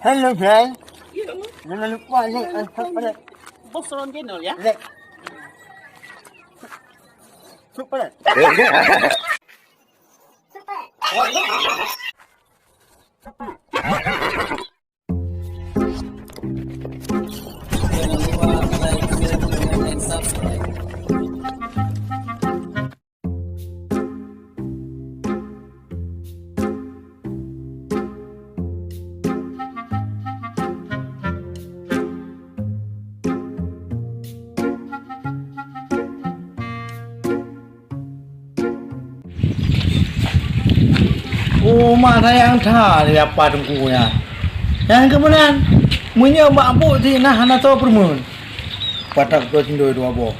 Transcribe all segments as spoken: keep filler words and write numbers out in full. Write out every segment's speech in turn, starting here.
Hello, guys. Jangan lupa like and subscribe. Bos Ron Channel, ya. Like. Subscribe. Oh, mak sayang that di apa teungku nyan. Nyang keumeunan, meunyoe bak buet jih na hana soe peureumeun. Patak beutôi cindoi dua boh.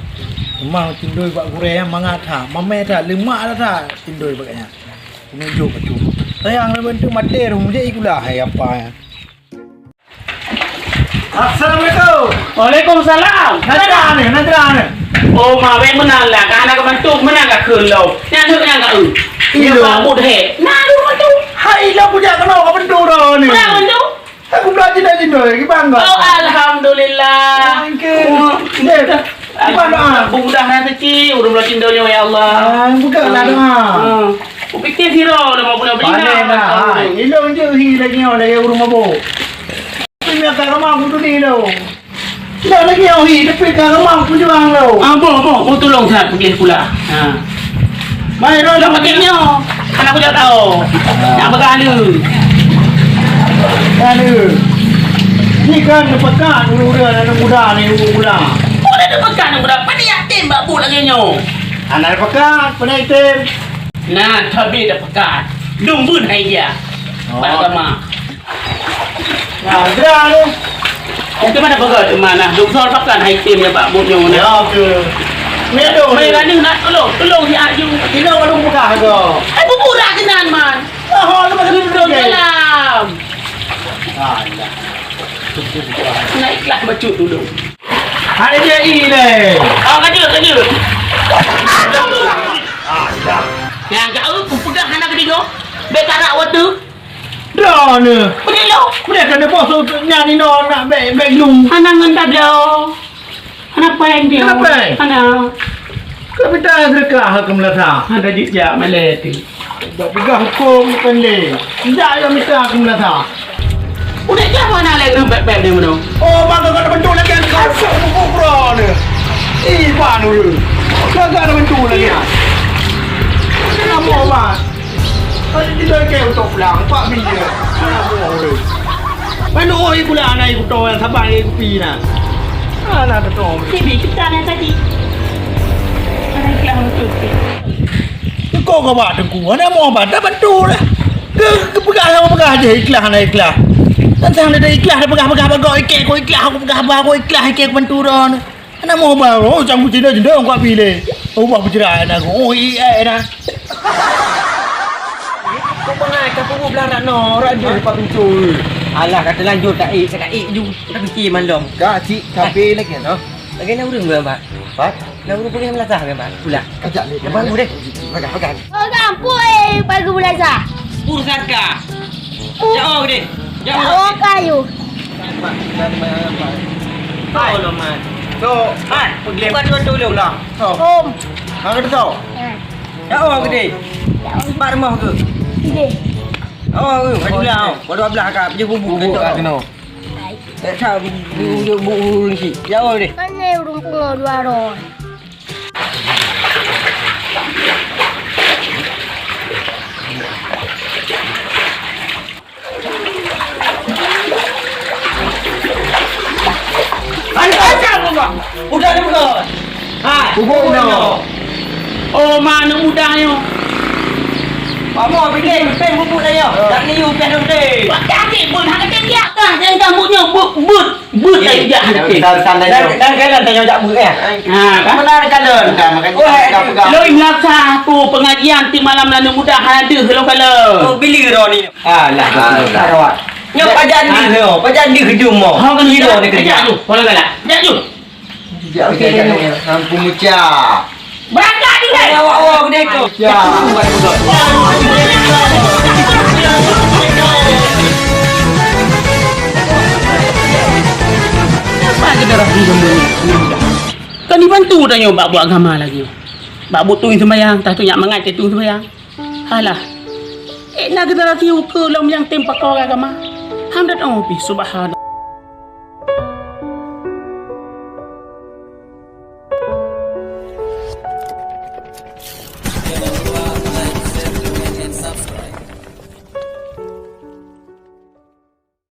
Memang cindoi bak gurée nyan mangat that, mamé that, leumak that cindoi bak nyan. Meununjuk bacut. Sayang lé bantu maté roh mujak ikula hai apa nyan. Assalamualaikum. Waalaikumsalam. Natra ni, natra ni. Oh, ma, bèk meunan lah. Ka hana ka bantu, meunan ka kheun lom. Nyan deuek nyan ka eu. Iya. Nyan ka bak buet hé. Nah, deuek bantu. Hai, lah bujak keunoe ka bantu dah ni. Meunan bantu. Aku belajar dah jindoi, gimana? Oh, alhamdulillah. Oke. Oh, iya. Gimana? Mudah rezeki, ureueng belajar jindoi, ya Allah. Ah, buka lah doa. Hmm. Kupikir sira dah mau bunuh bina. Pandai dah. Hai, ilong je hi lagi nyoe lagi ureueng mabuk. Tapi ka ramah aku tu ni lo. Tidak lagi nyoe hi, tapi ka ramah aku juang lo. Ah, boh, boh, boh tulong saya pergi pula. Ha. Baik, dah. Dah pakai nyoe. Anak aku tak tahu. Nak pegang ni. Ada. Ni kan depekat dulu dia anak muda ni dulu pula. Oh, dah depekat anak muda. Pada yatim bak bu lagi nyoe. Anak depekat, pada yatim. Nah, tapi dah pekat. Dum bun hai dia. Oh. Bak agama. Nah, gerak tu. Itu mana pegat tu mana? Dum sol pakan hai tim ya Pak Buk nyoe. Ya, oke. Ni tu. Mai ranih nak tolong, tolong si Aju. Sila baru buka harga. Ai buburak keunan man. Oh, lu macam tu. Dalam. Ah, ya. Nak ikhlas bacut dulu. Ada je ini deh. Ah, kerja, kerja. Yang jauh, ku pegang hana kedengar. Bek karak waktu. Dah ni. Boleh lo. Boleh kena bos tu nyan ni nak bek bek lu. Hana ngon tablo. Hana pai dia. Hana pai? Hana. Kau minta sedekah ke melasa. Ada jejak malam tu. Dak pegang hukum bukan le. Tidak ya minta ke melasa. Udah jauh mana lagi bek-bek dia mana? Oh, bang kau kena bentuk lagi yang kasar buku Quran ni. Eh, bang dulu. Kau kena bentuk lagi. Kenapa, bang? Tadi kita ke untuk pulang, empat miliar. Kenapa, bang? Mana oi pula anak ikut orang sabar ikut pi nah. Anak tu. Tibi kita nak tadi. Anak iklan betul. Kau kau buat tengku, anak mau apa? Tak bantu lah. Ke, ke pegang sama pegang aja ikhlas anak ikhlas. Tentang dia ikhlas, dia pegang-pegang bagok ikhlas, kau ikhlas, aku pegang apa, aku ikhlas ikhlas bantu dah. Anak mau bang, oh, cang kucing dah jendong kau pilih. Oh, bah bercerai anak aku. Oh, iya dah. Kau pengai ka punggu belarak no, rak deh pak pintu. Alah kata lanjut tak ik, cakap ik ju. Tapi ki mandom. Kak cik kafe lagi no. Lagi nak urung ke, Pak? Pak? Nak urung boleh melasah ke, Pak? Pula. Kejap ni. Abang boleh. Pegang, pegang. Oh, gampang eh, baru melasah. Pur sarka. Jauh deh. Jauh. Jauh kayu. Pak, jangan banyak, Pak. Tahu lo, Mat. So, Mat, bukan dua tu dulu. Pulang. So. Om. Mana tu so? Eh. Jauh ke deh? Jauh. Empat rumah ke? Tiga. Oh, ke? Kat sebelah, oh. Kat dua belah kat, je bubuk. Bubuk kat kena. Tak tahu, bu-, bu-, bu-, bu-, bu-, ni. Jauh deh. Kan ni urung pungo dua orang. Ayo, ayo, ayo. Udah ni bukan. Hai, bubuk no. Oh, mana mudah nyo? Mama, pergi, pergi bubuk dah yo. Tak ni you pergi dulu. Pakai hati pun hak kecil dia. Kan yang kamu nyo but but but tak jak hati. Dan dan kalian tanya jak but eh. Ha, kan? Mana kalian? Dah makan. Oh, hai, dah pegang. Lo ingat sah tu pengajian ti malam lalu mudah ada lo kalau. Oh, bila ro ni? Alah, alah. Nyo pajan di, nyo pajan di hujung mo. Ha kan kira ni kerja tu. Kalau galak. Jak tu. Jijak hujan kat ni, ampun mecah. Berangkat ni, guys. Awak, awak, kedai tu. Ya. Tu tanyoe bak buet agama lagi. Bak buet tueng seumbahyang, tah tu nyak mangat teuh tueng seumbahyang. Halah. Eh, na geutanyoe ukeue lom nyang tem pakon agama. Hamdat oh pih, subhanallah.